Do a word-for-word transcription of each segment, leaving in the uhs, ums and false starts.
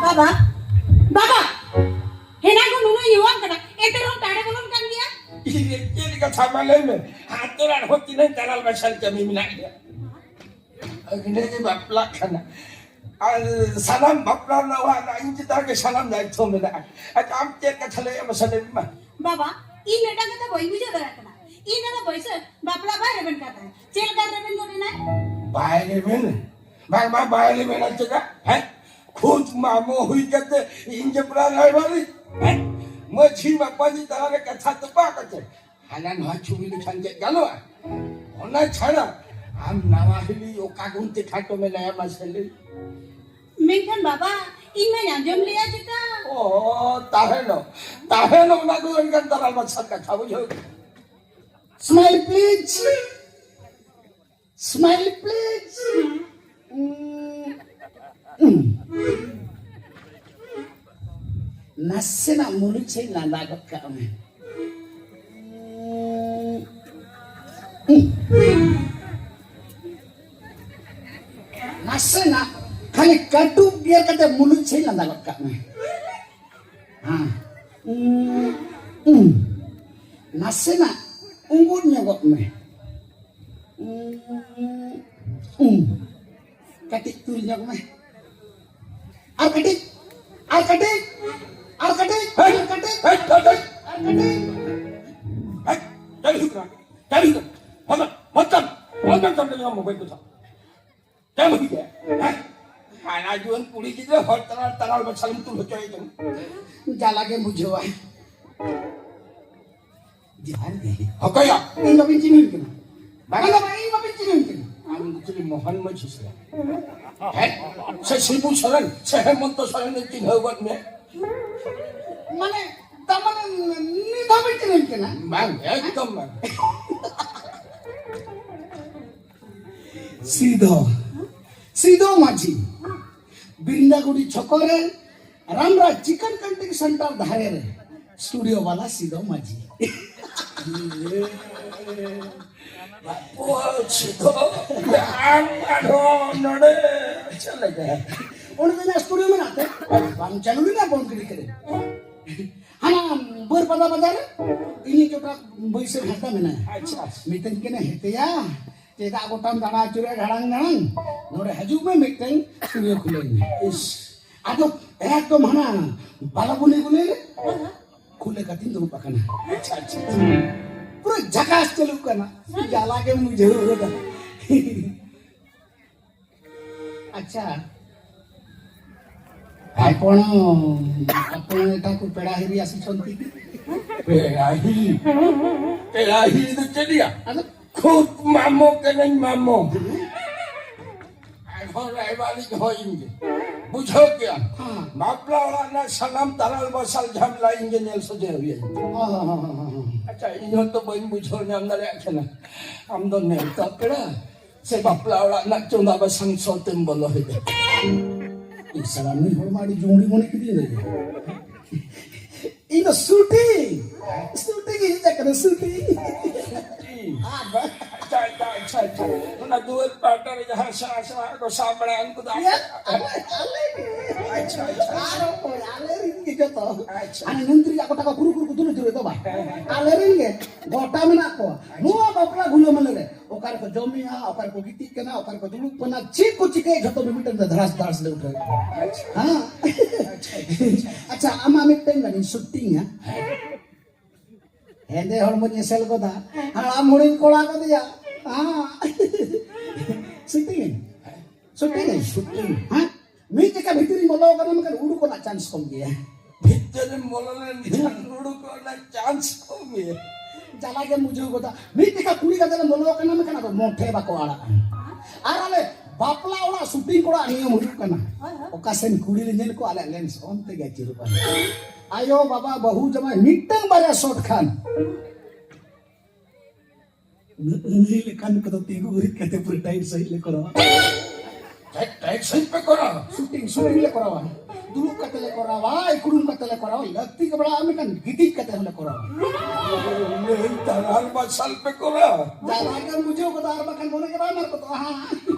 ᱵᱟᱵᱟ, ᱵᱟᱵᱟ, ᱦᱮᱱᱟᱝ ᱠᱷᱚᱱ ᱱᱩᱱᱟᱹᱜ ᱤᱧ ᱦᱚᱦᱚᱣᱟᱢ ᱠᱟᱱᱟ, ᱮᱱᱛᱮ ᱨᱮᱦᱚᱸᱢ ᱴᱟᱲᱮ ᱵᱚᱞᱚᱱ ᱠᱟᱱ ᱜᱮᱭᱟ᱾ ᱤᱧ ᱪᱮᱫ ᱠᱟᱛᱷᱟ ᱢᱟ ᱞᱟᱹᱭ ᱢᱮ, ᱟᱛᱳ ᱚᱲᱟᱜ ᱨᱮᱦᱚᱸ ᱛᱤᱱᱟᱹᱜ ᱫᱟᱞᱟᱞ ᱵᱟᱪᱷᱟᱞ ᱠᱟᱹᱢᱤ ᱢᱮᱱᱟᱜ ᱜᱮᱭᱟ᱾ ᱟᱹᱜᱱᱮ ᱜᱮ ᱵᱟᱯᱞᱟᱜ ᱠᱟᱱᱟ᱾ ᱟᱨ ᱥᱟᱱᱟᱢ ᱵᱟᱯᱞᱟ ᱨᱮᱱᱟᱜ ᱚᱲᱟᱜ ᱨᱮᱱᱟᱜ ᱤᱧ ᱪᱮᱛᱟᱱ ᱨᱮ ᱥᱟᱱᱟᱢ ᱫᱟᱭᱤᱛᱛᱚ ᱢᱮᱱᱟᱜᱼᱟ᱾ ᱟᱪᱪᱷᱟ, ᱟᱢ ᱪᱮᱫ ᱠᱟᱛᱷᱟ ᱞᱟᱹᱭ ᱢᱮ ᱢᱟᱥᱮ ᱞᱟᱹᱭ ᱢᱮ ᱢᱟ᱾ ᱵᱟᱵᱟ, ᱤᱧ ᱢᱤᱫᱴᱟᱝ ᱠᱟᱛᱷᱟ ᱵᱟᱹᱧ ᱵᱩᱡᱷᱟᱹᱣ ᱫᱟᱲᱮᱭᱟᱜ ᱠᱟᱱᱟ᱾ ᱤᱧ ᱫᱟᱫᱟ ᱵᱟᱹᱭᱥᱟᱹᱠᱷ ᱵᱟᱯᱞᱟ ᱵᱟᱭ ᱨᱮᱵᱮᱱ ᱠᱟᱱ ᱛᱟᱦᱮᱸᱫ, ᱪᱮᱫ ᱞᱮᱠᱟ ᱨᱮᱵᱮᱱ ᱜᱚᱫ ᱮᱱᱟᱭ? ᱵᱟᱭ ᱨᱮᱵᱮᱱ? ᱵᱟᱝ, ᱵᱟᱝ, ᱵᱟᱭ ᱨᱮᱵᱮᱱᱟ ᱪᱮᱫᱟᱜ? ᱦᱮᱸ? ᱠᱷᱩᱫ ᱢᱟᱢᱚ ᱦᱩᱭ ᱠᱟᱛᱮ ᱤᱧ ᱡᱮ ᱯᱨᱟᱭ ᱨᱟᱭᱵᱟᱨᱤ, ᱦᱮᱸ? ᱢᱟᱹᱡᱷᱤ ᱢᱟᱯᱟᱡᱷᱤ ᱛᱟᱞᱟᱨᱮ ᱠᱟᱛᱷᱟ ᱛᱚᱯᱟ ᱠᱟᱛᱮ ᱦᱟᱱᱟ ᱱᱚᱣᱟ ᱪᱷᱩᱵᱤ ᱞᱮᱠᱷᱟᱱ ᱪᱮᱫ ᱜᱟᱱᱚᱜᱼᱟ? ᱚᱱᱟ ᱪᱷᱟᱲᱟ ᱟᱢ ᱱᱟᱣᱟ ᱦᱤᱞᱤ ᱚᱠᱟ ᱜᱩᱱᱛᱮ ᱠᱷᱟᱴᱚ ᱢᱮᱱᱟᱭᱟ ᱢᱟᱥᱮ ᱞᱟᱹᱭ? ᱢᱮᱱᱠᱷᱟᱱ ᱵᱟᱵᱟ, ᱤᱧ ᱢᱟᱧ ᱟᱸᱡᱚᱢ ᱞᱮᱜᱼᱟ ᱪᱮᱛᱟ᱾ ᱚ, ᱛᱟᱦᱮᱱᱚᱜ, ᱛᱟᱦᱮᱱᱚᱜ ᱚᱱᱟ ᱫᱚ ᱮᱱᱠᱷᱟᱱ ᱫᱟᱞᱟᱞ ᱢᱟᱪᱷᱟ ᱠᱟᱛᱷᱟ ᱵᱩᱡᱷᱟᱹᱣ᱾ Smile please. Smile please. ᱱᱟᱥᱮᱱᱟᱜ ᱢᱩᱞᱩᱡ ᱥᱟᱺᱦᱤᱡ ᱞᱟᱸᱫᱟ ᱜᱚᱫ ᱠᱟᱜ ᱢᱮ᱾ ᱱᱟᱥᱮᱱᱟᱜ ᱠᱷᱟᱹᱞᱤ ᱠᱟᱹᱴᱩᱵ ᱜᱮᱨ ᱠᱟᱛᱮ ᱢᱩᱞᱩᱡ ᱥᱟᱺᱦᱤᱡ ᱞᱟᱸᱫᱟ ᱜᱚᱫ ᱠᱟᱜ ᱢᱮ᱾ ᱦᱮᱸ᱾ ᱱᱟᱥᱮᱱᱟᱜ ᱩᱸᱜᱩᱫ ᱧᱚᱜᱚᱜ ᱢᱮ᱾ ᱠᱟᱹᱴᱤᱡ ᱛᱩᱞ ᱧᱚᱜ ᱢᱮ᱾ ᱟᱨ ᱠᱟᱹᱴᱤᱡ, ᱟᱨ ᱠᱟᱹᱴᱤᱡ, ᱟᱨ ᱠᱟᱹᱴᱤᱡ, ᱦᱮᱡ, ᱟᱨ ᱠᱟᱹᱴᱤᱡ, ᱦᱮᱡ, ᱦᱮᱡ, ᱟᱨ ᱠᱟᱹᱴᱤᱡ᱾ ᱦᱮᱡ, ᱪᱟᱹᱞ ᱦᱩᱭᱩᱜ ᱠᱟᱱᱟ, ᱪᱟᱹᱞ ᱦᱩᱭᱩᱜ ᱠᱟᱱᱟ᱾ ᱢᱚᱛᱟᱢ, ᱢᱚᱛᱟᱢ, ᱢᱚᱛᱟᱢ, ᱢᱚᱛᱟᱢ, ᱢᱚᱛᱟᱢ, ᱢᱚᱛᱟᱢ᱾ ᱪᱮᱫ ᱮᱢ ᱦᱩᱭ ᱠᱮᱫᱟ? ᱦᱮᱸ? ᱦᱟᱨᱟ ᱡᱩᱣᱟᱹᱱ ᱠᱩᱲᱤ ᱜᱤᱫᱽᱨᱟᱹ ᱦᱚᱲ ᱛᱟᱞᱟ ᱛᱟᱞᱟ ᱢᱟᱪᱷᱟᱢ ᱛᱩᱞ ᱦᱚᱪᱚᱭᱮ ᱠᱟᱱᱟ᱾ ᱡᱟᱞᱟ ᱜᱮᱢ ᱵᱩᱡᱷᱟᱹᱣᱟ᱾ ᱡᱚᱦᱟᱨ ᱜᱮ᱾ ᱚᱠᱚᱭᱟ? ᱤᱧ ᱵᱟᱵᱤᱱ ᱪᱤᱱᱦᱟᱹᱣ ᱠᱟᱱᱟ᱾ ᱵᱟᱝ᱾ ᱵᱟᱝ, ᱵᱟᱝ, ᱤᱧ ᱵᱟᱵᱤᱱ ᱪᱤᱱᱦᱟᱹᱣ ᱠᱟᱱᱟ᱾ ᱟᱢ ᱫᱚ ᱪᱤᱞᱤ ᱢᱳᱦᱚᱱ ᱢᱟᱹᱡᱷᱤ ᱥᱮ? ᱦᱮᱸ? ᱥᱮ ᱥᱤᱵᱩ ᱥᱚᱨᱮᱱ, ᱥᱮ ᱦᱮᱢᱚᱱᱛᱚ ᱥᱚᱨᱮᱱ ᱫᱚ ᱪᱤᱱᱦᱟᱹᱣ ᱜᱚᱫ ᱢᱮ? ᱢᱟᱱᱮ, ᱛᱟᱨ ᱢᱟᱱᱮ, ᱱᱤᱛ ᱦᱚᱸ ᱵᱟᱹᱧ ᱪᱤᱱᱦᱟᱹᱣ ᱠᱟᱱᱟ᱾ ᱵᱟᱝ, ᱮᱠᱫᱚᱢ ᱵᱟᱝ᱾ ᱥᱤᱫᱚ, ᱥᱤᱫᱚ ᱢᱟᱹᱡᱷᱤ, ᱵᱤᱨᱱᱟᱜᱩᱲᱤ ᱪᱷᱚᱠᱚ ᱨᱮ ᱨᱟᱢᱨᱟᱡᱽ ᱪᱤᱠᱚᱱ ᱠᱟᱱᱴᱤ ᱥᱮᱱᱴᱟᱨ ᱫᱷᱟᱨᱮ ᱨᱮ ᱥᱴᱩᱰᱤᱭᱳ ᱵᱟᱞᱟ ᱥᱤᱫᱚ ᱢᱟᱹᱡᱷᱤ᱾ ᱵᱟᱯᱩ ᱥᱤᱫᱚ, ᱟᱢ ᱟᱨᱦᱚᱸ ᱱᱚᱰᱮ ᱪᱮᱫ ᱞᱮᱠᱟ? ᱚᱸᱰᱮ ᱫᱚ ᱤᱧᱟᱹᱜ ᱥᱴᱩᱰᱤᱭᱳ ᱢᱮᱱᱟᱜᱼᱟ᱾ ᱵᱟᱝ ᱪᱟᱹᱞᱩ ᱞᱮᱱᱟ, ᱵᱚᱱᱫ ᱜᱤᱰᱤ ᱠᱮᱫᱟᱹᱧ᱾ ᱦᱟᱱᱟ ᱵᱟᱹᱨᱯᱟᱫᱟ ᱵᱟᱡᱟᱨ ᱨᱮ ᱤᱧᱤᱡ ᱡᱚᱴᱟᱣ ᱵᱟᱹᱭᱥᱟᱹᱠᱷ ᱦᱟᱸᱥᱫᱟ ᱢᱮᱱᱟᱭᱟ᱾ ᱟᱪᱪᱷᱟ, ᱟᱪᱪᱷᱟ᱾ ᱢᱤᱛᱟᱹᱧ ᱠᱟᱱᱟ, "ᱦᱮᱛᱮᱭᱟ, ᱪᱮᱫᱟᱜ ᱜᱚᱴᱟᱢ ᱫᱟᱬᱟ ᱟᱹᱪᱩᱨᱮᱫᱼᱟ ᱰᱷᱟᱲᱟᱝ ᱰᱷᱟᱲᱟᱝ? ᱱᱚᱰᱮ ᱦᱤᱡᱩᱜ ᱢᱮ, ᱢᱤᱫᱴᱟᱝ ᱥᱴᱩᱰᱤᱭᱳ ᱠᱷᱩᱞᱟᱹᱣ ᱢᱮ᱾" ᱤᱥ, ᱟᱫᱚ ᱮᱠᱫᱚᱢ ᱦᱟᱱᱟ ᱵᱟᱞᱚ ᱵᱩᱞᱤ ᱵᱩᱞᱤ ᱨᱮ ᱠᱷᱩᱞᱟᱹ ᱠᱟᱛᱮᱧ ᱫᱩᱲᱩᱵ ᱟᱠᱟᱱᱟ᱾ ᱟᱪᱪᱷᱟ, ᱟᱪᱪᱷᱟ, ᱟᱪᱪᱷᱟ᱾ ᱯᱩᱨᱟᱹ ᱡᱷᱟᱠᱟᱥ ᱪᱟᱹᱞᱩᱜ ᱠᱟᱱᱟ᱾ ᱡᱟᱞᱟ ᱜᱮᱢ ᱵᱩᱡᱷᱟᱹᱣ ᱜᱚᱫᱟ᱾ ᱟᱪᱪᱷᱟ, ଆପଣ ଆପଣ ଏଠାକୁ ପେଡ଼ା ହିରି ଆସିଛନ୍ତି କି? ପେଡ଼ା ହିରି? ପେଡ଼ା ହିରି ତ ଚେଡ଼ିଆ। ଆରେ? ଖୁବ୍ ମାମୁଁ ᱠᱟᱹᱱᱟᱹᱧ, ᱢᱟᱢᱩ᱾ ᱟᱨᱦᱚᱸ ᱨᱟᱭᱵᱟᱨᱤᱡ ᱦᱚᱸ ᱤᱧ ᱜᱮ᱾ ᱵᱩᱡᱷᱟᱹᱣ ᱠᱮᱜᱼᱟᱢ? ᱦᱮᱸ᱾ ᱵᱟᱯᱞᱟ ᱚᱲᱟᱜ ᱨᱮᱱᱟᱜ ᱥᱟᱱᱟᱢ ᱛᱟᱨᱟᱞ ᱵᱟᱥᱟᱞ ᱡᱷᱟᱢᱮᱞᱟ ᱤᱧ ᱜᱮ ᱧᱮᱞ ᱥᱚᱡᱷᱮ ᱦᱩᱭᱟᱹᱧ᱾ ᱦᱮᱸ, ᱦᱮᱸ, ᱦᱮᱸ, ᱦᱮᱸ, ᱦᱮᱸ᱾ ᱟᱪᱪᱷᱟ, ᱤᱧ ᱦᱚᱸ ᱛᱚ ᱵᱟᱹᱧ ᱵᱩᱡᱷᱟᱹᱣ ᱧᱟᱢ ᱫᱟᱲᱮᱭᱟᱜ ᱠᱟᱱᱟ᱾ ᱟᱢ ᱫᱚ ᱱᱮᱣᱛᱟ ᱯᱮᱲᱟ ᱥᱮ ᱵᱟᱯᱞᱟ ᱚᱲᱟᱜ ᱨᱮᱱᱟᱜ ᱪᱚᱸᱫᱟ ᱵᱟᱥᱟᱝ ᱥᱚ ᱛᱮᱢ ᱵᱚᱞᱚ ᱦᱮᱡ ᱟᱠᱟᱱᱟ? ᱤᱥ, ᱥᱟᱞᱟ, ᱱᱩᱭ ᱦᱚᱲ ᱢᱟ ᱟᱹᱰᱤ ᱡᱩᱝᱲᱤ ᱢᱚᱱᱮ ᱠᱤᱫᱤᱧ ᱫᱚ᱾ ᱤᱧ ᱫᱚ ᱥᱩᱴᱤᱝ, ᱥᱩᱴᱤᱝ ᱤᱧ ᱦᱮᱡ ᱟᱠᱟᱱᱟ, ᱥᱩᱴᱤᱝ᱾ ᱟᱨ ᱵᱟᱝ? ᱟᱪᱪᱷᱟ, ᱟᱪᱪᱷᱟ, ᱟᱪᱪᱷᱟ, ᱟᱪᱪᱷᱟ᱾ ᱚᱱᱟ ᱫᱩᱣᱟᱹᱨ ᱯᱟᱦᱴᱟ ᱨᱮ ᱡᱟᱦᱟᱸ ᱥᱮᱬᱟ ᱥᱮᱬᱟ ᱠᱚ ᱥᱟᱵ ᱵᱟᱲᱟ, ᱩᱱᱠᱩ ᱫᱚ ᱟᱯᱮ? ᱤᱭᱟᱹ, ᱟᱞᱮ, ᱟᱞᱮ᱾ ᱟᱪᱪᱷᱟ, ᱟᱪᱪᱷᱟ, ᱟᱪᱪᱷᱟ᱾ ᱟᱨ ᱚᱠᱚᱭ? ᱟᱞᱮ ᱨᱤᱱ ᱜᱮ ᱡᱚᱛᱚ᱾ ᱟᱪᱪᱷᱟ᱾ ᱦᱟᱱᱮ ᱱᱚᱱᱛᱨᱤ ᱨᱮᱭᱟᱜ ᱠᱚ ᱴᱟᱠᱟ ᱠᱩᱨᱩ ᱠᱩᱨᱩ ᱠᱚ ᱫᱩᱞ ᱦᱚᱪᱚ ᱞᱮᱫ ᱫᱚ ᱵᱟᱝ? ᱦᱮᱸ, ᱦᱮᱸ᱾ ᱟᱞᱮ ᱨᱤᱱ ᱜᱮ ᱜᱚᱴᱟ ᱢᱮᱱᱟᱜ ᱠᱚᱣᱟ᱾ ᱟᱪᱪᱷᱟ᱾ ᱱᱚᱣᱟ ᱵᱟᱯᱞᱟ ᱜᱩᱞᱟᱹᱢᱟᱞᱮ ᱨᱮ ᱚᱠᱟ ᱨᱮᱠᱚ ᱡᱚᱢᱮᱜᱼᱟ, ᱚᱠᱟ ᱨᱮᱠᱚ ᱜᱤᱛᱤᱡ ᱠᱟᱱᱟ, ᱚᱠᱟ ᱨᱮᱠᱚ ᱫᱩᱲᱩᱵ ᱠᱟᱱᱟ, ᱪᱮᱫ ᱠᱚ ᱪᱤᱠᱟᱹᱭᱟ, ᱡᱷᱚᱛᱚ ᱢᱤᱢᱤᱫᱴᱟᱝ ᱛᱮ ᱫᱷᱟᱲᱟᱥ ᱫᱷᱟᱲᱟᱥ ᱞᱮ ᱩᱴᱷᱟᱹᱣ ᱠᱚᱣᱟ᱾ ᱟᱪᱪᱷᱟ᱾ ᱦᱮᱸ? ᱟᱪᱪᱷᱟ, ᱟᱪᱪᱷᱟ, ᱟᱪᱪᱷᱟ᱾ ᱟᱪᱪᱷᱟ, ᱟᱢᱟᱜ ᱢᱤᱫᱴᱟᱝ ᱜᱟᱱᱤᱧ ᱥᱩᱴᱤᱝᱟ᱾ ᱦᱮᱸᱫᱮ ᱦᱚᱲᱢᱚᱧ ᱮᱥᱮᱞ ᱜᱚᱫᱟ, ᱦᱟᱲᱟᱢ ᱦᱚᱲᱤᱧ ᱠᱚᱲᱟ ᱜᱚᱫᱮᱭᱟ᱾ ᱦᱮᱸ᱾ ᱥᱩᱴᱤᱝ ᱟᱹᱧ᱾ ᱥᱩᱴᱤᱝ ᱟᱹᱧ᱾ ᱥᱩᱴᱤᱝ᱾ ᱦᱮᱸ? ᱢᱤᱫ ᱡᱚᱠᱷᱟ ᱵᱷᱤᱛᱤᱨᱤᱧ ᱵᱚᱞᱚ ᱟᱠᱟᱱᱟ, ᱢᱮᱱᱠᱷᱟᱱ ᱩᱰᱩᱠ ᱨᱮᱱᱟᱜ ᱪᱟᱱᱥ ᱠᱚᱢ ᱜᱮᱭᱟ᱾ ᱵᱷᱤᱛᱨᱤᱢ ᱵᱚᱞᱚ ᱞᱮᱱᱠᱷᱟᱱ ᱩᱰᱩᱠᱚᱜ ᱨᱮᱱᱟᱜ ᱪᱟᱱᱥ ᱠᱚᱢ ᱜᱮᱭᱟ᱾ ᱡᱟᱞᱟ ᱜᱮᱢ ᱵᱩᱡᱷᱟᱹᱣ ᱜᱚᱫᱟ᱾ ᱢᱤᱫ ᱡᱚᱠᱷᱟ ᱠᱩᱲᱤ ᱜᱟᱛᱮ ᱞᱮ ᱵᱚᱞᱚ ᱟᱠᱟᱱᱟ, ᱢᱮᱱᱠᱷᱟᱱ ᱟᱫᱚ ᱢᱚᱴᱷᱮ ᱵᱟᱠᱚ ᱟᱲᱟᱜᱼᱟ᱾ ᱟᱨ ᱟᱞᱮ ᱵᱟᱯᱞᱟ ᱚᱲᱟᱜ ᱥᱩᱴᱤᱝ ᱠᱚᱲᱟ ᱱᱤᱭᱚᱢ ᱦᱩᱭᱩᱜ ᱠᱟᱱᱟ, ᱦᱳᱭ, ᱦᱳᱭ᱾ ᱚᱠᱟ ᱥᱮᱱ ᱠᱩᱲᱤ ᱞᱮ ᱧᱮᱞ ᱠᱚᱣᱟ, ᱟᱞᱮᱭᱟᱜ ᱞᱮᱱᱥ ᱚᱱᱛᱮ ᱜᱮ ᱟᱹᱪᱩᱨᱚᱜᱼᱟ᱾ ᱟᱭᱳ, ᱵᱟᱵᱟ, ᱵᱟᱹᱦᱩ, ᱡᱟᱶᱟᱭ ᱢᱤᱫᱴᱟᱝ ᱵᱟᱨᱭᱟ ᱥᱚᱴ ᱠᱷᱟᱱ ᱟᱹᱱᱟᱹᱭ ᱞᱮᱠᱟᱱ ᱠᱚᱫᱚ ᱛᱤᱸᱜᱩ ᱦᱩᱨᱤᱫ ᱠᱟᱛᱮ ᱯᱩᱨᱟᱹ ᱴᱟᱭᱤᱴ ᱥᱟᱺᱦᱤᱡ ᱞᱮ ᱠᱚᱨᱟᱣᱟ᱾ ᱴᱟᱭᱤᱴ, ᱴᱟᱭᱤᱴ ᱥᱟᱺᱦᱤᱡ ᱯᱮ ᱠᱚᱨᱟᱣᱟ? ᱥᱩᱴᱤᱝ, ᱥᱩᱴᱤᱝ ᱞᱮ ᱠᱚᱨᱟᱣᱟ᱾ ᱫᱩᱲᱩᱵ ᱠᱟᱛᱮ ᱞᱮ ᱠᱚᱨᱟᱣᱟ, ᱤᱠᱲᱩᱢ ᱠᱟᱛᱮ ᱞᱮ ᱠᱚᱨᱟᱣᱟ, ᱞᱟᱹᱠᱛᱤ ᱠᱚ ᱯᱟᱲᱟᱜᱼᱟ ᱢᱮᱱᱠᱷᱟᱱ ᱜᱤᱛᱤᱡ ᱠᱟᱛᱮ ᱦᱚᱸᱞᱮ ᱠᱚᱨᱟᱣᱟ᱾ ᱞᱟᱹᱭ ᱛᱟᱨᱟᱞ ᱢᱟᱨᱥᱟᱞ ᱯᱮ ᱠᱚᱨᱟᱣᱟ᱾ ᱡᱟᱦᱟᱸ ᱞᱮᱠᱟᱢ ᱵᱩᱡᱷᱟᱹᱣ ᱠᱟᱫᱟ, ᱟᱨ ᱵᱟᱠᱷᱟᱱ ᱢᱚᱱᱮ ᱜᱮ ᱵᱟᱭ ᱢᱟᱨ ᱠᱚᱫᱚᱜᱼᱟ᱾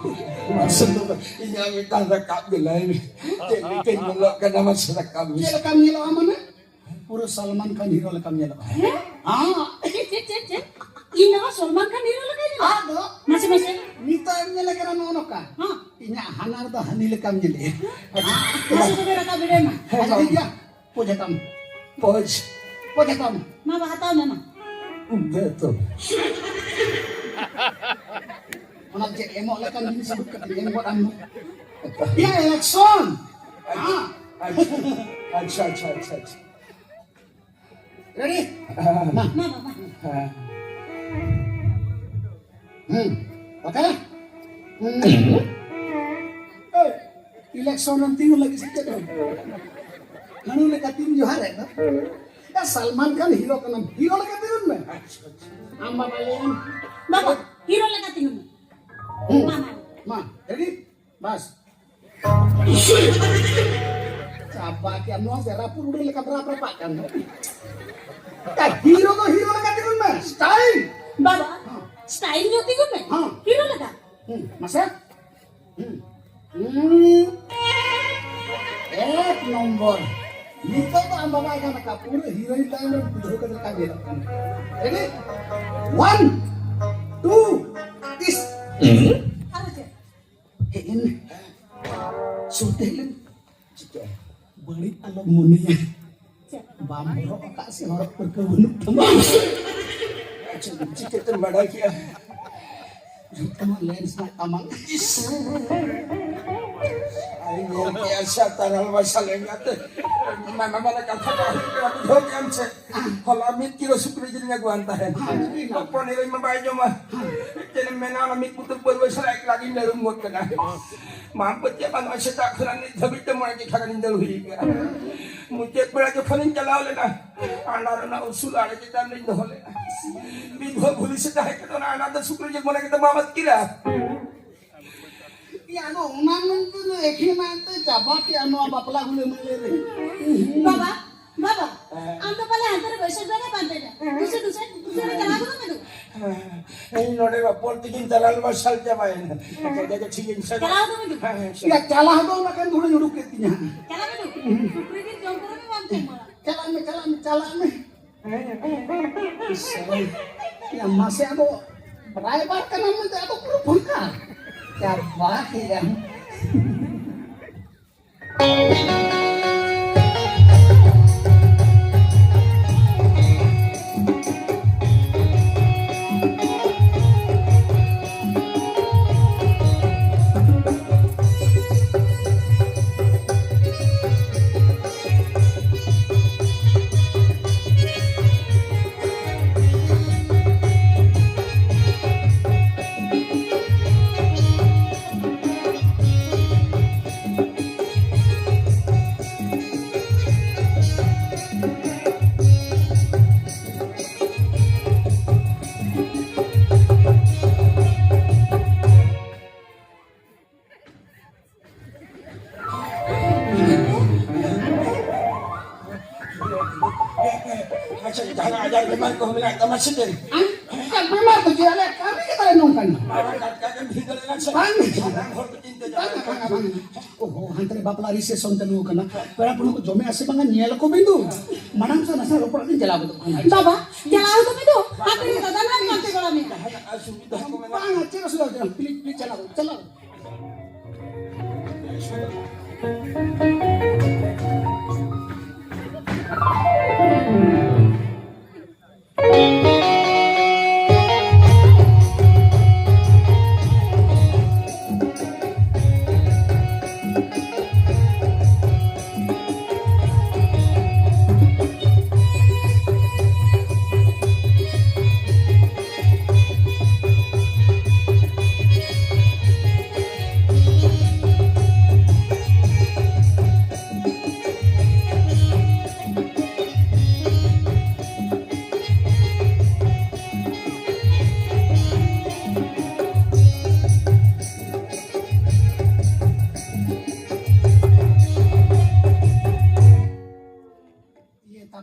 ᱢᱟᱨᱥᱟᱞ ᱫᱚ ᱤᱧᱟᱹᱜ ᱢᱤᱫᱴᱟᱝ ᱨᱟᱠᱟᱵ ᱜᱮ ᱞᱟᱹᱭ ᱢᱮ᱾ ᱪᱮᱫ ᱞᱮᱠᱟᱧ ᱧᱮᱞᱚᱜ ᱠᱟᱱᱟ, ᱢᱟᱥᱮ ᱨᱟᱠᱟᱵ ᱢᱮ᱾ ᱪᱮᱫ ᱞᱮᱠᱟᱢ ᱧᱮᱞᱚᱜᱼᱟ ᱢᱟᱱᱮ? ᱯᱩᱨᱟᱹ ᱥᱟᱞᱢᱟᱱ ᱠᱷᱟᱱ ᱦᱤᱨᱳ ᱞᱮᱠᱟᱢ ᱧᱮᱞᱚᱜᱼᱟ᱾ ᱦᱮᱸ? ᱦᱮᱸ᱾ ᱪᱮᱫ, ᱪᱮᱫ, ᱪᱮᱫ, ᱪᱮᱫ? ᱤᱧ ᱫᱚ ᱥᱚᱞᱢᱟᱱ ᱠᱷᱟᱱ ᱦᱤᱨᱳ ᱞᱮᱠᱟᱧ ᱧᱮᱞᱚᱜᱼᱟ? ᱟᱫᱚ ᱢᱟᱥᱮ, ᱢᱟᱥᱮ᱾ ᱱᱤᱛᱚᱜ ᱮᱢ ᱧᱮᱞᱮ ᱠᱟᱱᱟ ᱱᱚᱜᱼᱚ ᱱᱚᱝᱠᱟ᱾ ᱦᱮᱸ᱾ ᱤᱧᱟᱹᱜ ᱦᱟᱱᱟ ᱨᱮᱫᱚ ᱦᱟᱹᱱᱤ ᱞᱮᱠᱟᱢ ᱧᱮᱞᱮᱜᱼᱟ᱾ ᱢᱟᱥᱮ ᱛᱚᱵᱮ ᱨᱟᱠᱟᱵ ᱵᱤᱰᱟᱹᱣ ᱢᱮ᱾ ᱦᱮᱸ, ᱟᱪᱪᱷᱟ, ᱢᱟ᱾ ᱴᱷᱤᱠ ᱜᱮᱭᱟ᱾ ᱯᱚᱡᱮ ᱛᱟᱢ᱾ ᱯᱚᱡᱽ᱾ ᱯᱚᱡᱮ ᱛᱟᱢ᱾ ᱢᱟ, ᱵᱟ, ᱦᱟᱛᱟᱣ ᱢᱮ, ᱢᱟ᱾ ᱵᱮ ᱛᱚ᱾ ᱚᱱᱟ ᱪᱮᱫ ᱮᱢᱚᱜ ᱞᱮᱠᱟᱱ ᱡᱤᱱᱤᱥ ᱩᱰᱩᱠ ᱠᱟᱛᱮ ᱮᱢ ᱜᱚᱫ ᱟᱢ ᱫᱚ᱾ ᱭᱟ, election᱾ ᱦᱮᱸ᱾ ᱟᱪᱪᱷᱟ, ᱟᱪᱪᱷᱟ, ᱟᱪᱪᱷᱟ, ᱟᱪᱪᱷᱟ᱾ Ready? ᱦᱮᱸ᱾ ᱢᱟ, ᱢᱟ, ᱢᱟ᱾ ᱦᱮᱸ᱾ ᱦᱩᱸ᱾ ᱵᱟᱠᱷᱟᱱ? ᱦᱩᱸ᱾ ᱮᱭ, election ᱨᱮᱢ ᱛᱤᱸᱜᱩ ᱞᱟᱹᱜᱤᱫ ᱥᱮ ᱪᱮᱫ ᱦᱚᱸ? ᱦᱟᱹᱱᱩ ᱞᱮᱠᱟ ᱛᱤᱱ ᱡᱚᱦᱟᱨ ᱮ ᱫᱚ᱾ ᱭᱟ, ᱥᱟᱞᱢᱟᱱ ᱠᱷᱟᱱ ᱦᱤᱨᱳ ᱠᱟᱱᱟᱢ, ᱦᱤᱨᱳ ᱞᱮᱠᱟ ᱛᱤᱸᱜᱩᱱ ᱢᱮ᱾ ᱟᱢ ᱵᱟᱵᱟ ᱞᱟᱹᱭᱟᱢ᱾ ᱵᱟᱵᱟ, ᱦᱤᱨᱳ ᱞᱮᱠᱟ ᱛᱤᱸᱜᱩᱱ ᱢᱮ᱾ ᱦᱩᱸ᱾ ᱢᱟ, ᱢᱟ᱾ ᱢᱟ, ready? ᱵᱟᱥ᱾ ᱪᱟᱵᱟ ᱠᱮᱫ ᱱᱚᱣᱟ ᱫᱚ ᱨᱟᱹᱯᱩᱫ ᱩᱰᱟᱹ ᱞᱮᱠᱟ ᱨᱟᱯ ᱨᱟᱯᱟᱜ ᱠᱟᱱ ᱫᱚ᱾ ᱮ, ᱦᱤᱨᱳ ᱫᱚ ᱦᱤᱨᱳ ᱞᱮᱠᱟ ᱛᱤᱸᱜᱩᱱ ᱢᱮ, style᱾ ᱵᱟᱵᱟ, ᱦᱮᱸ᱾ Style ᱧᱚᱜ ᱛᱤᱸᱜᱩᱱ ᱢᱮ᱾ ᱦᱮᱸ᱾ ᱦᱤᱨᱳ ᱞᱮᱠᱟ᱾ ᱦᱩᱸ, ᱢᱟᱥᱮ᱾ ᱦᱩᱸ᱾ ᱦᱩᱸ᱾ ᱮᱠ ᱱᱚᱢᱵᱚᱨ᱾ ᱱᱤᱛᱚᱜ ᱫᱚ ᱟᱢ ᱵᱟᱵᱟ ᱜᱟᱱ ᱟᱠᱟᱫ, ᱯᱩᱨᱟᱹ heroine line ᱨᱮ ᱵᱩᱡᱷᱟᱹᱣ ᱠᱟᱛᱮ ᱞᱮᱠᱟ ᱧᱮᱞᱚᱜ ᱠᱟᱱᱟ᱾ Ready? One, two, is᱾ ᱟᱨ ᱪᱮᱫ? ᱦᱮᱡ ᱮᱱ᱾ ᱥᱩᱨᱛᱮ ᱦᱮᱡ ᱞᱮᱱ᱾ ᱪᱤᱠᱟᱹ? ᱵᱟᱹᱲᱤᱡ ᱟᱞᱚᱢ ᱢᱚᱱᱮᱭᱟ᱾ ᱪᱮᱫ? ᱵᱟᱢ ᱦᱚᱨᱚᱜ ᱟᱠᱟᱫ ᱥᱮ ᱦᱚᱨᱚᱜ ᱯᱟᱹᱨᱠᱟᱹᱣ ᱵᱟᱹᱱᱩᱜ ᱛᱟᱢᱟ᱾ ᱟᱪᱪᱷᱟ, ᱪᱤᱠᱟᱹᱛᱮᱢ ᱵᱟᱰᱟᱭ ᱠᱮᱜᱼᱟ? ᱡᱚᱛᱚ ᱢᱟ lens ᱢᱮᱱᱟᱜ ᱛᱟᱢᱟ᱾ ᱤᱥ! ᱟᱨ ᱧᱮᱞ ᱠᱮᱜᱼᱟ ᱥᱮ ᱛᱟᱨᱟᱞ ᱢᱟᱨᱥᱟᱞ ᱮᱸᱜᱟᱛᱮ᱾ ᱢᱟᱱᱟ ᱢᱟᱱᱟ ᱠᱟᱛᱷᱟ ᱠᱚ ᱦᱩᱭᱩᱜ ᱠᱟᱱᱟ, ᱵᱩᱡᱷᱟᱹᱣ ᱠᱮᱜᱼᱟᱢ ᱥᱮ? ᱦᱚᱞᱟ ᱢᱤᱫ ᱠᱤᱞᱳ ᱥᱩᱠᱨᱤ ᱡᱤᱞ ᱟᱹᱜᱩᱣᱟᱱ ᱛᱟᱦᱮᱸᱱ᱾ ᱦᱚᱯᱚᱱ ᱮᱨᱟᱧ ᱢᱟ ᱵᱟᱭ ᱡᱚᱢᱟ᱾ ᱪᱮᱫ ᱮᱢ ᱢᱮᱱᱟ, ᱚᱱᱟ ᱢᱤᱫ ᱵᱩᱛᱟᱹ ᱯᱟᱹᱨᱣᱟᱹ ᱥᱟᱞᱟᱜ ᱮᱠᱞᱟ ᱜᱤᱧ ᱞᱟᱹᱲᱩᱢ ᱜᱚᱫ ᱠᱟᱱᱟ᱾ ᱢᱟ ᱯᱟᱹᱛᱭᱟᱹᱣ ᱵᱟᱹᱱᱩᱜᱼᱟ, ᱥᱮᱛᱟᱜ ᱠᱷᱚᱱᱟᱜ ᱱᱤᱛ ᱫᱷᱟᱹᱵᱤᱡ ᱛᱮ ᱢᱚᱬᱮ ᱡᱚᱠᱷᱟ ᱜᱟᱱᱤᱧ ᱫᱟᱹᱲ ᱦᱩᱭ ᱠᱟᱜᱼᱟ᱾ ᱢᱩᱪᱟᱹᱫ ᱵᱮᱲᱟ ᱡᱚᱠᱷᱚᱱᱤᱧ ᱪᱟᱞᱟᱣ ᱞᱮᱱᱟ, ᱟᱱᱰᱟ ᱨᱮᱱᱟᱜ ᱩᱥᱩᱞ ᱟᱲᱮ ᱪᱮᱛᱟᱱ ᱨᱤᱧ ᱫᱚᱦᱚ ᱞᱮᱫᱟ᱾ ᱢᱤᱫ ᱦᱚᱲ ᱵᱷᱩᱞᱤ ᱥᱮ ᱛᱟᱦᱮᱸ ᱠᱟᱱᱟ, ᱚᱱᱟ ᱟᱱᱰᱟ ᱫᱚ ᱥᱩᱠᱨᱤ ᱡᱤᱞ ᱢᱚᱱᱮ ᱠᱟᱛᱮ ᱵᱟᱢ ᱟᱹᱛᱠᱤᱨᱟ᱾ ᱟᱫᱚ ᱚᱱᱟ ᱢᱮᱱᱛᱮ ᱫᱚ ᱮᱠᱷᱮᱱ ᱟᱡᱛᱮ ᱪᱟᱵᱟ ᱠᱮᱜᱼᱟ ᱱᱚᱣᱟ ᱵᱟᱯᱞᱟ ᱜᱩᱞᱟᱹ ᱢᱟᱹᱞᱟᱹ ᱨᱮ᱾ ᱵᱟᱵᱟ, ᱵᱟᱵᱟ, ᱦᱮᱸ᱾ ᱟᱢ ᱫᱚ ᱯᱟᱞᱮ ᱦᱟᱱᱛᱮ ᱨᱮ ᱵᱟᱹᱭᱥᱟᱹᱠᱷ ᱫᱟᱨᱮ ᱯᱟᱱᱛᱮ ᱢᱮ᱾ ᱫᱩᱥᱮ, ᱫᱩᱥᱮ, ᱫᱩᱥᱮ ᱨᱮ ᱪᱟᱞᱟᱣ ᱜᱚᱫᱚᱜ ᱢᱮ ᱫᱩ᱾ ᱦᱮᱸ, ᱤᱧ ᱱᱚᱰᱮ ᱨᱚᱯᱚᱲ ᱛᱮᱜᱤᱧ ᱪᱟᱞᱟᱣ ᱞᱮᱱᱟ, ᱥᱟᱞ ᱪᱟᱵᱟᱭᱮᱱᱟ᱾ ᱟᱪᱪᱷᱟ, ᱟᱪᱪᱷᱟ, ᱴᱷᱤᱠ ᱜᱮᱭᱟ, ᱤᱧ ᱥᱟᱞ ᱪᱟᱞᱟᱣ ᱜᱚᱫᱚᱜ ᱢᱮ ᱫᱩ᱾ ᱦᱮᱸ, ᱦᱮᱸ, ᱥᱟᱞ᱾ ᱭᱟ, ᱪᱟᱞᱟᱣ ᱫᱚ ᱚᱱᱟ ᱠᱷᱟᱱ ᱫᱷᱩᱲᱤᱧ ᱩᱰᱩᱠ ᱠᱮᱫ ᱛᱤᱧᱟ᱾ ᱪᱟᱞᱟᱜ ᱢᱮ ᱫᱩ᱾ ᱦᱩᱸ᱾ ᱥᱩᱠᱨᱤ ᱡᱤᱞ ᱡᱚᱢ ᱠᱚᱨᱮ ᱢᱮ ᱵᱟᱝ ᱛᱤᱧ ᱢᱟᱲᱟᱝ᱾ ᱪᱟᱞᱟᱜ ᱢᱮ, ᱪᱟᱞᱟᱜ ᱢᱮ, ᱪᱟᱞᱟᱜ ᱢᱮ᱾ ᱤᱥ, ᱭᱟ, ᱢᱟᱥᱮ ᱟᱫᱚ ᱨᱟᱭᱵᱟᱨ ᱠᱟᱱᱟᱢ ᱢᱮᱱᱛᱮ ᱟᱫᱚ ᱯᱩᱨᱟᱹ ᱯᱷᱟᱸᱠᱟ᱾ ᱪᱟᱵᱟ ᱠᱮᱜᱼᱟᱢ᱾ ᱟᱪᱪᱷᱟ, ᱡᱟᱦᱟᱱᱟᱜ ᱟᱡᱟᱨ ᱵᱤᱢᱟᱨ ᱠᱚ ᱢᱮᱱᱟᱜ ᱛᱟᱢᱟ ᱥᱮ ᱪᱮᱫ? ᱟᱢ ᱪᱮᱫ ᱵᱤᱢᱟᱨ ᱫᱚ ᱪᱮᱫ? ᱟᱞᱮ ᱠᱟᱹᱢᱤ ᱜᱮ ᱛᱟᱞᱮ ᱱᱚᱝᱠᱟᱱ᱾ ᱵᱟᱵᱟ ᱴᱟᱴᱠᱟ ᱜᱮᱢ ᱵᱷᱤᱸᱫᱟᱹᱲ ᱮᱱᱟ ᱥᱮ? ᱵᱟᱝ᱾ ᱥᱟᱱᱟᱢ ᱦᱚᱲ ᱠᱚ ᱪᱤᱱᱛᱟᱹ ᱵᱟᱝ, ᱪᱟᱵᱟᱭᱮᱱᱟ᱾ ᱵᱟᱝ, ᱵᱟᱝ, ᱵᱟᱝ᱾ ᱳᱦᱳ, ᱦᱟᱱᱛᱮ ᱨᱮ ᱵᱟᱯᱞᱟ reception ᱛᱟᱹᱞᱩ ᱟᱠᱟᱱᱟ᱾ ᱯᱮᱲᱟ ᱯᱩᱨᱵᱷᱩ ᱠᱚ ᱡᱚᱢᱮᱜᱼᱟ ᱥᱮ ᱵᱟᱝᱟ ᱧᱮᱞ ᱟᱠᱚ ᱵᱤᱱ ᱫᱩ᱾ ᱢᱟᱲᱟᱝ ᱥᱮ ᱱᱟᱥᱮ ᱨᱚᱯᱚᱲ ᱠᱟᱛᱮ ᱪᱟᱞᱟᱣ ᱜᱚᱫᱚᱜ ᱠᱟᱱᱟ᱾ ᱵᱟᱵᱟ, ᱪᱟᱞᱟᱣ ᱦᱚᱫᱚᱜ ᱢᱮ ᱫᱩ᱾ ᱦᱟᱱᱛᱮ ᱨᱮ ᱫᱟᱫᱟ ᱱᱟᱭ ᱯᱟᱱᱛᱮ ᱜᱚᱲᱚ ᱢᱮ᱾ ᱡᱟᱦᱟᱱᱟᱜ ᱚᱥᱩᱵᱤᱫᱷᱟ ᱠᱚ ᱢᱮᱱᱟᱜ? ᱵᱟᱝᱟ, ᱪᱮᱫ ᱚᱥᱩᱵᱤᱫᱷᱟ ᱵᱟᱹᱱᱩᱜᱼᱟ᱾ Please, please, ᱪᱟᱞᱟᱣ, ᱪᱟᱞᱟᱣ᱾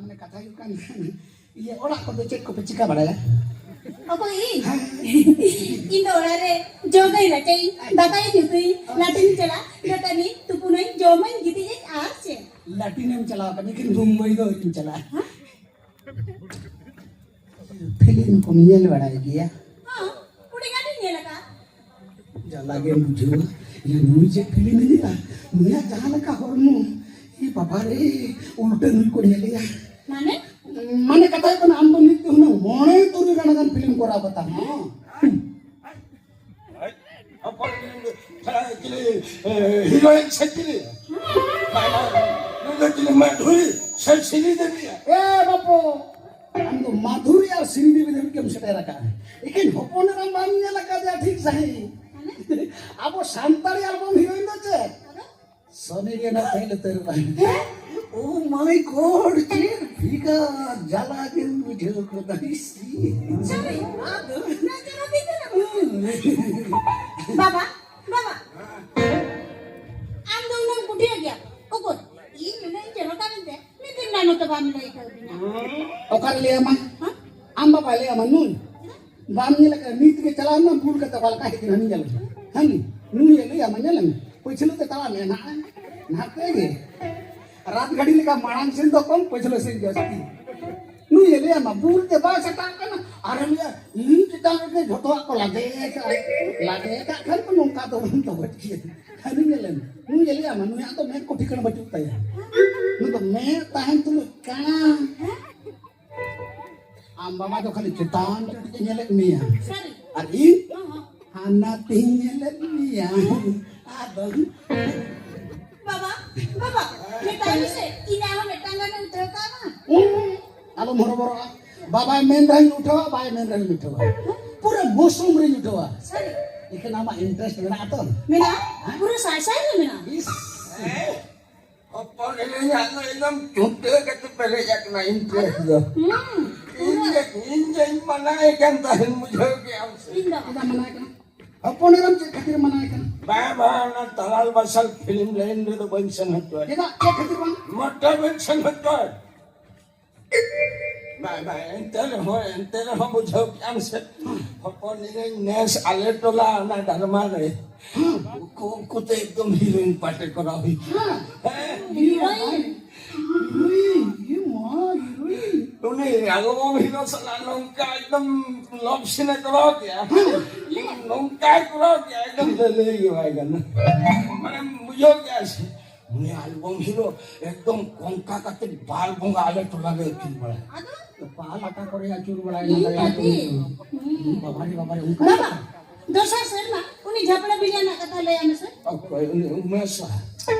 ᱢᱟᱱᱮ ᱠᱟᱛᱷᱟ ᱦᱩᱭᱩᱜ ᱠᱟᱱ, ᱤᱭᱟᱹ, ᱚᱲᱟᱜ ᱠᱚᱫᱚ ᱪᱮᱫ ᱠᱚᱯᱮ ᱪᱤᱠᱟ ᱵᱟᱲᱟᱭᱟ? ᱚᱠᱚᱭ ᱤᱧ? ᱤᱧ ᱫᱚ ᱚᱲᱟᱜ ᱨᱮ ᱡᱚᱜᱟᱹᱧ ᱨᱟᱪᱟᱭᱟᱹᱧ, ᱫᱟᱠᱟᱧ ᱩᱛᱩᱭᱟᱹᱧ, ᱞᱟᱴᱷᱟᱧ ᱪᱟᱞᱟᱜᱼᱟ, ᱫᱟᱹᱛᱟᱹᱱᱤ, ᱛᱩᱯᱩᱱᱟᱹᱧ, ᱡᱚᱢᱟᱹᱧ, ᱜᱤᱛᱤᱡᱟᱹᱧ ᱟᱨ ᱪᱮᱫ? ᱞᱟᱴᱤᱱᱮᱢ ᱪᱟᱞᱟᱣ ᱠᱟᱱᱟ, ᱞᱮᱠᱤᱱ ᱢᱩᱢᱵᱟᱭ ᱫᱚ ᱟᱹᱣᱨᱤᱢ ᱪᱟᱞᱟᱜᱼᱟ᱾ ᱦᱮᱸ? ᱯᱷᱤᱞᱢ ᱠᱚᱢ ᱧᱮᱞ ᱵᱟᱲᱟᱭ ᱜᱮᱭᱟ? ᱦᱚᱸ, ᱟᱹᱰᱤ ᱜᱟᱱᱤᱧ ᱧᱮᱞ ᱟᱠᱟᱫᱼᱟ᱾ ᱡᱟᱞᱟ ᱜᱮᱢ ᱵᱩᱡᱷᱟᱹᱣᱟ᱾ ᱤᱭᱟᱹ, ᱱᱩᱭ ᱪᱮᱫ ᱯᱷᱤᱞᱢ ᱮ ᱧᱮᱞᱟ? ᱱᱩᱭᱟᱜ ᱡᱟᱦᱟᱸ ᱞᱮᱠᱟ ᱦᱚᱲᱢᱚ, ᱮ ᱵᱟᱵᱟ ᱨᱮ, ᱩᱞᱴᱟᱹ ᱱᱩᱭ ᱠᱚ ᱧᱮᱞᱮᱭᱟ᱾ ᱢᱟᱱᱮ? ᱢᱟᱱᱮ ᱠᱟᱛᱷᱟ ᱦᱩᱭᱩᱜ ᱠᱟᱱᱟ, ᱟᱢ ᱫᱚ ᱱᱤᱛ ᱦᱩᱱᱟᱹᱝ ᱢᱚᱬᱮ ᱛᱩᱨᱩᱭ ᱜᱟᱱ ᱜᱟᱱ ᱯᱷᱤᱞᱢ ᱠᱚᱨᱟᱣ ᱠᱟᱛᱟᱢ, ᱦᱚᱸ᱾ ᱦᱚᱯᱚᱱ, ᱮ, ᱪᱤᱞᱤ, ᱮ, ᱦᱤᱨᱳᱭᱤᱱ ᱥᱮ ᱪᱤᱞᱤ? ᱱᱩᱭ ᱫᱚ ᱪᱤᱞᱤ ᱢᱟᱫᱷᱩᱨᱤ ᱥᱮ ᱥᱨᱤᱫᱮᱵᱤ? ᱮ ᱵᱟᱯᱩ, ᱟᱢ ᱫᱚ ᱢᱟᱫᱷᱩᱨᱤ ᱟᱨ ᱥᱨᱤᱫᱮᱵᱤ ᱫᱷᱟᱹᱵᱤᱡ ᱜᱮᱢ ᱥᱮᱴᱮᱨ ᱟᱠᱟᱫᱼᱟ᱾ ᱮᱠᱮᱱ ᱦᱚᱯᱚᱱ ᱮᱨᱟᱢ ᱵᱟᱢ ᱧᱮᱞ ᱟᱠᱟᱫᱮᱭᱟ ᱴᱷᱤᱠ ᱥᱟᱺᱦᱤᱡ᱾ ᱟᱵᱚ ᱥᱟᱱᱛᱟᱲᱤ ᱟᱞᱵᱟᱢ ᱦᱤᱨᱳᱭᱤᱱ ᱫᱚ ᱪᱮᱫ? ᱥᱚᱱᱤ ᱜᱮ ᱱᱟᱜ ᱛᱟᱦᱮᱸ ᱩᱛᱟᱹᱨᱚᱜᱼᱟ᱾ Oh my God, ᱪᱮᱫ ᱵᱷᱮᱜᱟᱨ ᱡᱟᱞᱟ ᱜᱮᱢ ᱵᱩᱡᱷᱟᱹᱣ ᱠᱟᱫᱟ, ᱤᱥ᱾ ᱥᱟᱹᱨᱤ? ᱟᱫᱚ ᱱᱚᱣᱟ ᱡᱟᱞᱟ ᱵᱷᱮᱜᱟᱨ᱾ ᱵᱟᱵᱟ, ᱵᱟᱵᱟ, ᱟᱢ ᱫᱚ ᱩᱱᱟᱹᱜ ᱵᱩᱰᱷᱤ ᱜᱮᱭᱟ, ᱚᱠᱚᱭ? ᱤᱧ ᱩᱱᱟᱹᱜ ᱤᱧ ᱪᱮᱨᱚ ᱠᱟᱱ ᱛᱮ ᱢᱤᱫ ᱫᱤᱱ ᱜᱟᱱ ᱦᱚᱸᱛᱚ ᱵᱟᱢ ᱞᱟᱹᱭ ᱠᱟᱹᱣᱫᱤᱧᱟ᱾ ᱚᱠᱟᱨᱮ ᱞᱟᱹᱭ ᱟᱢᱟ? ᱦᱮᱸ? ᱟᱢ ᱵᱟᱵᱟᱭ ᱞᱟᱹᱭ ᱟᱢᱟ, ᱱᱩᱭ? ᱵᱟᱢ ᱧᱮᱞ ᱟᱠᱟᱫᱟ? ᱱᱤᱛ ᱜᱮ ᱪᱟᱞᱟᱣ ᱮᱱᱟ, ᱵᱩᱞ ᱠᱟᱛᱮ ᱚᱠᱟ ᱞᱮᱠᱟ ᱦᱮᱡ ᱮᱱᱟ, ᱦᱟᱹᱱᱤ ᱧᱮᱞ ᱢᱮ᱾ ᱦᱟᱹᱱᱤ, ᱱᱩᱭ ᱮ ᱞᱟᱹᱭ ᱟᱢᱟ, ᱧᱮᱞ ᱢᱮ᱾ ᱯᱟᱹᱪᱷᱞᱟᱹ ᱛᱮ ᱛᱟᱲᱟᱢ ᱢᱮ, ᱱᱟᱦᱟᱜ, ᱱᱟᱦᱟᱜ ᱛᱮ ᱜᱮ᱾ ᱨᱟᱛ ᱜᱟᱹᱰᱤ ᱞᱮᱠᱟ ᱢᱟᱲᱟᱝ ᱥᱮᱱ ᱫᱚ ᱠᱚᱢ, ᱯᱟᱹᱪᱷᱞᱟᱹ ᱥᱮᱱ ᱡᱟᱹᱥᱛᱤ᱾ ᱱᱩᱭ ᱮ ᱞᱟᱹᱭ ᱟᱢᱟ, ᱵᱩᱞ ᱛᱮ ᱵᱟᱭ ᱥᱟᱴᱟᱜ ᱠᱟᱱᱟ᱾ ᱟᱨ ᱮ ᱞᱟᱹᱭᱟ, ᱤᱧ ᱪᱮᱛᱟᱱ ᱨᱮᱜᱮ ᱡᱷᱚᱛᱚᱣᱟᱜ ᱠᱚ ᱞᱟᱫᱮ ᱟᱠᱟᱫᱼᱟ᱾ ᱞᱟᱫᱮ ᱟᱠᱟᱫ ᱠᱷᱟᱱ ᱠᱚ ᱱᱚᱝᱠᱟ ᱫᱚ ᱵᱟᱝ ᱫᱚ ᱜᱚᱡ ᱠᱮᱭᱟ᱾ ᱦᱟᱹᱱᱤ ᱧᱮᱞ ᱮᱢ᱾ ᱱᱩᱭ ᱮ ᱞᱟᱹᱭ ᱟᱢᱟ, ᱱᱩᱭᱟᱜ ᱫᱚ ᱢᱮᱫ ᱠᱚ ᱴᱷᱤᱠᱟᱹᱱ ᱵᱟᱹᱪᱩᱜ ᱛᱟᱭᱟ᱾ ᱱᱩᱭ ᱫᱚ ᱢᱮᱫ ᱛᱟᱦᱮᱱ ᱛᱩᱞᱩᱡ ᱠᱟᱬᱟ᱾ ᱟᱢ ᱵᱟᱵᱟ ᱫᱚ ᱠᱷᱟᱹᱞᱤ ᱪᱮᱛᱟᱱ ᱪᱚᱴ ᱜᱮ ᱧᱮᱞᱮᱫ ᱢᱮᱭᱟ᱾ ᱥᱟᱹᱨᱤ? ᱟᱨ ᱤᱧ ᱦᱚᱸ, ᱦᱚᱸ᱾ ᱦᱟᱱᱟ ᱛᱤᱧ ᱧᱮᱞᱮᱫ ᱢᱮᱭᱟ᱾ ᱟᱫᱚ ᱵᱟᱵᱟ, ᱵᱟᱵᱟ, ᱢᱮᱛᱟᱭ ᱢᱮᱥᱮ, ᱤᱧᱟᱜ ᱦᱚᱸ ᱢᱤᱫᱴᱟᱝ ᱜᱟᱱᱮ ᱩᱴᱷᱟᱹᱣ ᱠᱟᱜ ᱢᱟ᱾ ᱩᱸ, ᱟᱞᱚᱢ ᱦᱚᱨᱚᱵᱚᱨᱚᱜᱼᱟ᱾ ᱵᱟᱵᱟᱭ ᱢᱮᱱ ᱨᱮᱦᱚᱸᱧ ᱩᱴᱷᱟᱹᱣᱟ, ᱵᱟᱭ ᱢᱮᱱ ᱨᱮᱦᱚᱸᱧ ᱩᱴᱷᱟᱹᱣᱟ᱾ ᱯᱩᱨᱟᱹ ᱢᱳᱥᱩᱢ ᱨᱤᱧ ᱩᱴᱷᱟᱹᱣᱟ᱾ ᱥᱟᱹᱨᱤ? ᱮᱱᱠᱷᱟᱱ ᱟᱢᱟᱜ interest ᱢᱮᱱᱟᱜᱼᱟ ᱛᱚ? ᱢᱮᱱᱟᱜᱼᱟ᱾ ᱦᱮᱸ? ᱯᱩᱨᱟᱹ ᱥᱟᱭ ᱥᱟᱭ ᱨᱮ ᱢᱮᱱᱟᱜᱼᱟ᱾ ᱤᱥ᱾ ᱦᱚᱯᱚᱱ ᱮᱨᱟᱧ ᱫᱚ ᱮᱠᱫᱚᱢ ᱪᱩᱴᱟᱹ ᱠᱟᱛᱮ ᱯᱮᱨᱮᱡ ᱟᱠᱟᱱᱟ interest ᱫᱚ᱾ ᱦᱩᱸ᱾ ᱤᱧ ᱡᱮ, ᱤᱧ ᱡᱮᱧ ᱢᱟᱱᱟᱭᱮ ᱠᱟᱱ ᱛᱟᱦᱮᱱ, ᱵᱩᱡᱷᱟᱹᱣ ᱠᱮᱜᱼᱟᱢ ᱥᱮ? ᱤᱧ ᱫᱚ᱾ ᱪᱮᱫᱟᱜ ᱢᱟᱱᱟᱭᱮ ᱠᱟᱱᱟ? ᱦᱚᱯᱚᱱ ᱮᱨᱟᱢ ᱪᱮᱫ ᱠᱷᱟᱹᱛᱤᱨ ᱢᱟᱱᱟᱭᱮ ᱠᱟᱱᱟ? ᱵᱟᱝ, ᱵᱟᱝ, ᱚᱱᱟ ᱛᱟᱞᱟᱞ ᱵᱟᱥᱟᱞ film line ᱨᱮᱫᱚ ᱵᱟᱹᱧ ᱥᱮᱱ ᱦᱚᱪᱚᱣᱟᱭ᱾ ᱪᱮᱫᱟᱜ? ᱪᱮᱫ ᱠᱷᱟᱹᱛᱤᱨ ᱵᱟᱝ? ᱢᱚᱴᱮ ᱵᱟᱹᱧ ᱥᱮᱱ ᱦᱚᱪᱚᱣᱟᱭ᱾ ᱵᱟᱭ, ᱵᱟᱭ, ᱮᱱᱛᱮ ᱨᱮᱦᱚᱸ, ᱮᱱᱛᱮ ᱨᱮᱦᱚᱸ ᱵᱩᱡᱷᱟᱹᱣ ᱠᱮᱜ ᱟᱢ ᱥᱮ? ᱦᱚᱯᱚᱱ ᱤᱧ ᱱᱮᱥ ᱟᱞᱮ ᱴᱚᱞᱟ ᱚᱱᱟ ᱰᱟᱨᱢᱟ ᱨᱮ ᱩᱱᱠᱩ, ᱩᱱᱠᱩ ᱛᱮ ᱮᱠᱫᱚᱢ heroine part ᱮ ᱠᱚᱨᱟᱣ ᱦᱩᱭ ᱠᱮᱜᱼᱟ᱾ ᱦᱮᱸ, heroine? Heroine, ᱤᱭᱟᱹ ᱢᱟ, heroine᱾ ᱩᱱᱤ ᱟᱞᱵᱚᱢ hero ᱥᱟᱞᱟᱜ ᱱᱚᱝᱠᱟ ᱮᱠᱫᱚᱢ love scene ᱮ ᱠᱚᱨᱟᱣ ᱠᱮᱜᱼᱟ᱾ ᱱᱚᱝᱠᱟᱭ ᱠᱚᱨᱟᱣ ᱠᱮᱜᱼᱟ, ᱮᱠᱫᱚᱢ ᱞᱟᱹᱞᱟᱹᱭ ᱜᱮ ᱵᱟᱭ ᱜᱟᱱᱚᱜ᱾ ᱢᱟᱱᱮᱢ ᱵᱩᱡᱷᱟᱹᱣ ᱠᱮᱜᱼᱟ ᱥᱮ? ᱩᱱᱤ ᱟᱞᱵᱚᱢ hero ᱮᱠᱫᱚᱢ ᱚᱱᱠᱟ ᱠᱟᱛᱮ ᱵᱟᱨ ᱵᱚᱸᱜᱟ ᱟᱞᱮ ᱴᱚᱞᱟ ᱨᱮ ᱟᱹᱪᱩᱨ ᱵᱟᱲᱟᱭ᱾ ᱟᱫᱚ? ᱯᱟᱞ ᱟᱠᱟ ᱠᱚᱨᱮ ᱟᱹᱪᱩᱨ ᱵᱟᱲᱟᱭ ᱤᱧ ᱱᱟᱞᱮ ᱠᱟᱹᱴᱤᱡ᱾ ᱟᱹᱛᱩ᱾ ᱦᱩᱸ᱾ ᱵᱟᱵᱟᱨᱮ, ᱵᱟᱵᱟᱨᱮ, ᱚᱱᱠᱟ ᱵᱟᱵᱟ, ᱫᱚᱥᱟᱨ ᱥᱮᱨᱢᱟ ᱩᱱᱤ ᱡᱷᱟᱯᱲᱟ ᱵᱤᱞᱤᱭᱟᱱᱟᱜ ᱠᱟᱛᱷᱟ ᱞᱟᱹᱭ ᱟᱭ ᱢᱮᱥᱮ᱾ ᱚᱠᱚᱭ ᱩᱱᱤ ᱩᱢᱮᱥᱟ?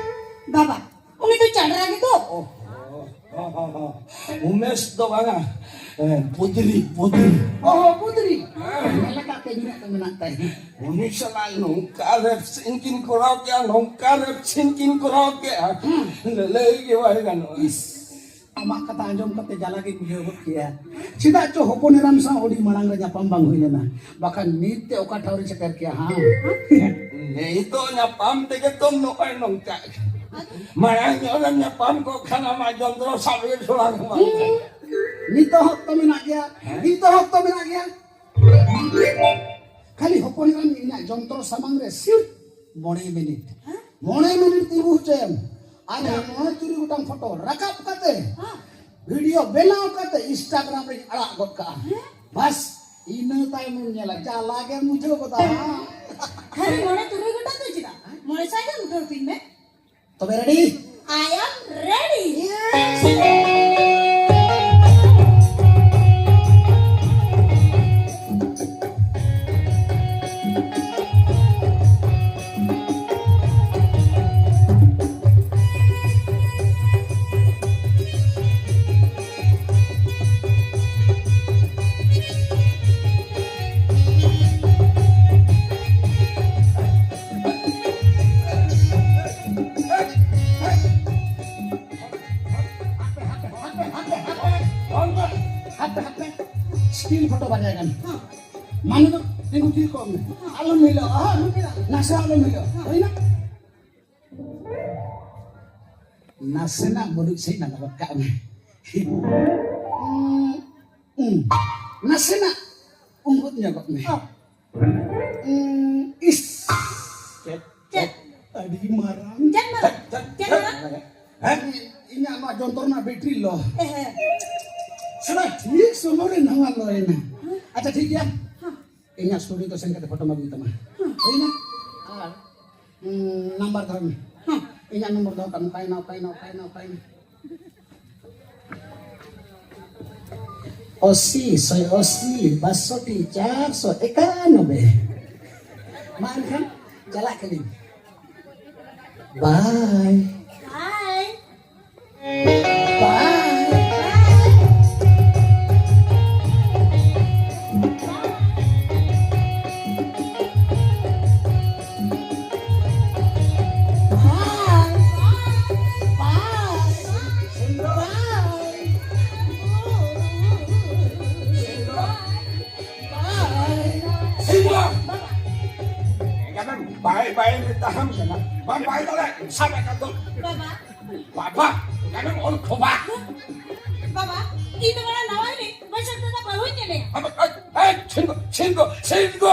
ᱵᱟᱵᱟ, ᱩᱱᱤ ᱫᱚ ᱪᱟᱰᱨᱟ ᱜᱮᱫᱚ᱾ ᱚ, ᱦᱚᱸ, ᱦᱚᱸ, ᱦᱚᱸ᱾ ᱩᱢᱮᱥ ᱫᱚ ᱵᱟᱝᱟ, ᱮ, ᱯᱩᱫᱽᱨᱤ, ᱯᱩᱫᱽᱨᱤ᱾ ᱚ, ᱯᱩᱫᱽᱨᱤ᱾ ᱦᱮᱸ᱾ ᱧᱮᱞ ᱟᱠᱟᱫ ᱛᱮ ᱢᱮᱱᱟᱜ ᱫᱚ ᱢᱮᱱᱟᱜ ᱛᱟᱭ᱾ ᱩᱱᱤ ᱥᱟᱞᱟᱜ ᱱᱚᱝᱠᱟ ᱨᱮᱯ ᱥᱤᱱ ᱠᱤᱱ ᱠᱚᱨᱟᱣ ᱠᱮᱜᱼᱟ, ᱱᱚᱝᱠᱟ ᱨᱮᱯ ᱥᱤᱱ ᱠᱤᱱ ᱠᱚᱨᱟᱣ ᱠᱮᱜᱼᱟ, ᱦᱩᱸ᱾ ᱞᱟᱹᱞᱟᱹᱭ ᱜᱮ ᱵᱟᱭ ᱜᱟᱱᱚᱜᱼᱟ᱾ ᱤᱥ, ᱟᱢᱟᱜ ᱠᱟᱛᱷᱟ ᱟᱸᱡᱚᱢ ᱠᱟᱛᱮ ᱡᱟᱞᱟ ᱜᱤᱧ ᱵᱩᱡᱷᱟᱹᱣ ᱜᱚᱫ ᱠᱮᱜᱼᱟ᱾ ᱪᱮᱫᱟᱜ ᱪᱚ ᱦᱚᱯᱚᱱ ᱮᱨᱟᱢ ᱥᱟᱶ ᱟᱹᱰᱤ ᱢᱟᱲᱟᱝ ᱨᱮ ᱧᱟᱯᱟᱢ ᱵᱟᱝ ᱦᱩᱭ ᱞᱮᱱᱟ, ᱵᱟᱠᱷᱟᱱ ᱱᱤᱛ ᱛᱮ ᱚᱠᱟ ᱴᱷᱟᱶ ᱨᱮ ᱥᱮᱴᱮᱨ ᱠᱮᱭᱟ, ᱦᱟᱸ? ᱱᱤᱛᱚᱜ ᱧᱟᱯᱟᱢ ᱛᱮᱜᱮ ᱛᱚ ᱱᱚᱜᱼᱚᱭ ᱱᱚᱝᱠᱟ᱾ ᱢᱟᱲᱟᱝ ᱧᱚᱜ ᱨᱮᱢ ᱧᱟᱯᱟᱢ ᱠᱚᱜ ᱠᱷᱟᱱ ᱟᱢᱟᱜ ᱡᱚᱱᱛᱨᱚ ᱥᱟᱵ ᱨᱮ ᱛᱷᱚᱲᱟ ᱜᱟᱱ ᱵᱟᱝ ᱛᱟᱦᱮᱸ᱾ ᱱᱤᱛᱚᱜ ᱦᱚᱸ ᱚᱠᱛᱚ ᱢᱮᱱᱟᱜ ᱜᱮᱭᱟ, ᱦᱮᱸ? ᱱᱤᱛᱚᱜ ᱦᱚᱸ ᱚᱠᱛᱚ ᱢᱮᱱᱟᱜ ᱜᱮᱭᱟ᱾ ᱠᱷᱟᱹᱞᱤ ᱦᱚᱯᱚᱱ ᱮᱨᱟᱢ ᱤᱧᱟᱹᱜ ᱡᱚᱱᱛᱨᱚ ᱥᱟᱢᱟᱝ ᱨᱮ ᱥᱤᱨᱯ ᱢᱚᱬᱮ ᱢᱤᱱᱤᱴ᱾ ᱦᱮᱸ? ᱢᱚᱬᱮ ᱢᱤᱱᱤᱴ ᱛᱤᱸᱜᱩ ᱦᱚᱪᱚᱭᱮᱢ᱾ ᱟᱨ ᱦᱮᱸ᱾ ᱢᱚᱬᱮ ᱛᱩᱨᱩᱭ ᱜᱚᱴᱟᱝ ᱯᱷᱳᱴᱳ ᱨᱟᱠᱟᱵ ᱠᱟᱛᱮ, ᱦᱮᱸ᱾ ᱵᱷᱤᱰᱤᱭᱳ ᱵᱮᱱᱟᱣ ᱠᱟᱛᱮ Instagram ᱨᱮᱧ ᱟᱲᱟᱜ ᱜᱚᱫ ᱠᱟᱜᱼᱟ᱾ ᱦᱮᱸ? ᱵᱟᱥ, ᱤᱱᱟᱹ ᱛᱟᱭᱚᱢᱮᱢ ᱧᱮᱞᱟ, ᱡᱟᱞᱟ ᱜᱮᱢ ᱵᱩᱡᱷᱟᱹᱣ ᱜᱚᱫᱟ᱾ ᱠᱷᱟᱹᱞᱤ ᱢᱚᱬᱮ ᱛᱩᱨᱩᱭ ᱜᱚᱴᱟᱝ ᱫᱚ ᱪᱮᱫᱟᱜ? ᱢᱚᱬᱮ ᱥᱟᱭ ᱜᱟᱱ ᱩᱴᱷᱟᱹᱣ ᱛᱤᱧ ᱢᱮ᱾ ᱛᱚᱵᱮ ᱨᱮᱰᱤ? I am ready. ᱦᱟᱯᱮ, ᱦᱟᱯᱮ, ᱦᱟᱯᱮ, ᱦᱟᱯᱮ᱾ ᱥᱴᱤᱞ ᱯᱷᱳᱴᱳ ᱵᱟᱨᱭᱟ ᱜᱟᱱ᱾ ᱢᱟᱱᱮ ᱫᱚ ᱛᱤᱸᱜᱩ ᱛᱷᱤᱨ ᱠᱚᱜ ᱢᱮ᱾ ᱟᱞᱚᱢ ᱦᱤᱞᱟᱹᱜᱼᱟ, ᱦᱚᱸ, ᱱᱟᱥᱮ ᱟᱞᱚᱢ ᱦᱤᱞᱟᱹᱜᱼᱟ᱾ ᱦᱩᱭᱱᱟ? ᱱᱟᱥᱮᱱᱟᱜ ᱵᱟᱹᱲᱤᱡ ᱥᱮᱫ ᱱᱟᱜᱟᱨᱚᱜ ᱠᱟᱜ ᱢᱮ᱾ ᱩᱸ, ᱩᱸ, ᱱᱟᱥᱮᱱᱟᱜ ᱩᱸᱜᱩᱫ ᱧᱚᱜᱚᱜ ᱢᱮ᱾ ᱦᱚᱸ᱾ ᱩᱸ, ᱤᱥ᱾ ᱪᱮᱫ? ᱪᱮᱫ? ᱟᱹᱰᱤ ᱢᱟᱨᱟᱝ᱾ ᱪᱮᱫ ᱢᱟᱨᱟᱝ? ᱪᱮᱫ, ᱪᱮᱫ ᱢᱟᱨᱟᱝ? ᱦᱮᱸ? ᱤᱧᱟᱜ ᱱᱚᱣᱟ ᱡᱚᱱᱛᱨᱚ ᱨᱮᱱᱟᱜ ᱵᱮᱴᱨᱤ ᱞᱚ᱾ ᱦᱮᱸ, ᱦᱮᱸ᱾ ᱥᱟᱞᱟ ᱴᱷᱤᱠ ᱥᱚᱢᱚᱭ ᱨᱮ ᱱᱟᱣᱟ ᱞᱚᱭᱮᱱᱟ᱾ ᱦᱮᱸ᱾ ᱟᱪᱪᱷᱟ, ᱴᱷᱤᱠ ᱜᱮᱭᱟ᱾ ᱦᱮᱸ᱾ ᱤᱧᱟᱜ ᱥᱴᱩᱰᱤᱭᱳ ᱛᱮ ᱥᱮᱱ ᱠᱟᱛᱮ ᱯᱷᱳᱴᱳ ᱢᱟᱜᱩᱭ ᱛᱟᱢᱟ᱾ ᱦᱩᱸ᱾ ᱦᱩᱭᱱᱟ? ᱟᱨ, ᱦᱩᱸ, ᱱᱟᱢᱵᱟᱨ ᱫᱚᱦᱚᱭ ᱢᱮ᱾ ᱦᱩᱸ᱾ ᱤᱧᱟᱜ ᱱᱚᱢᱵᱚᱨ ᱫᱚᱦᱚ ᱠᱟᱜ ᱢᱮ᱾ ᱚᱠᱟᱭᱮᱱᱟ, ᱚᱠᱟᱭᱮᱱᱟ, ᱚᱠᱟᱭᱮᱱᱟ, ᱚᱠᱟᱭᱮᱱᱟ? ᱚᱥᱤ, ᱥᱚᱭ ᱚᱥᱤ, ᱵᱟᱥᱚᱴᱤ, ᱪᱟᱨᱥᱚ ᱮᱠᱟᱱᱚᱵᱵᱳᱭ᱾ ᱢᱟ ᱮᱱᱠᱷᱟᱱ ᱪᱟᱞᱟᱜ ᱠᱟᱹᱱᱟᱹᱧ᱾ ᱵᱟᱭ᱾ ᱵᱟᱭ᱾ ᱵᱟᱭ᱾ ᱵᱟᱭ ᱵᱟᱭ ᱢᱮᱛᱟᱦᱟᱢ ᱠᱟᱱᱟ᱾ ᱵᱟᱢ ᱵᱟᱭ ᱫᱟᱲᱮᱭᱟᱜ, ᱥᱟᱵ ᱟᱠᱟᱫ ᱫᱚ᱾ ᱵᱟᱵᱟ᱾ ᱵᱟᱵᱟ, ᱮᱱᱟᱝ ᱚᱞ ᱠᱷᱚᱵᱟ᱾ ᱵᱟᱵᱟ, ᱤᱧ ᱫᱚ ᱚᱱᱟ ᱱᱟᱣᱟ ᱨᱤᱱᱤᱡ ᱵᱟᱹᱭᱥᱟᱹᱛ ᱫᱟᱫᱟ ᱵᱟᱹᱦᱩᱧ ᱧᱮᱞᱮᱭᱟ᱾ ᱟᱵᱟ, ᱟᱡ, ᱟᱡ, ᱪᱷᱤᱱᱜᱚ, ᱪᱷᱤᱱᱜᱚ, ᱪᱷᱤᱱᱜᱚ᱾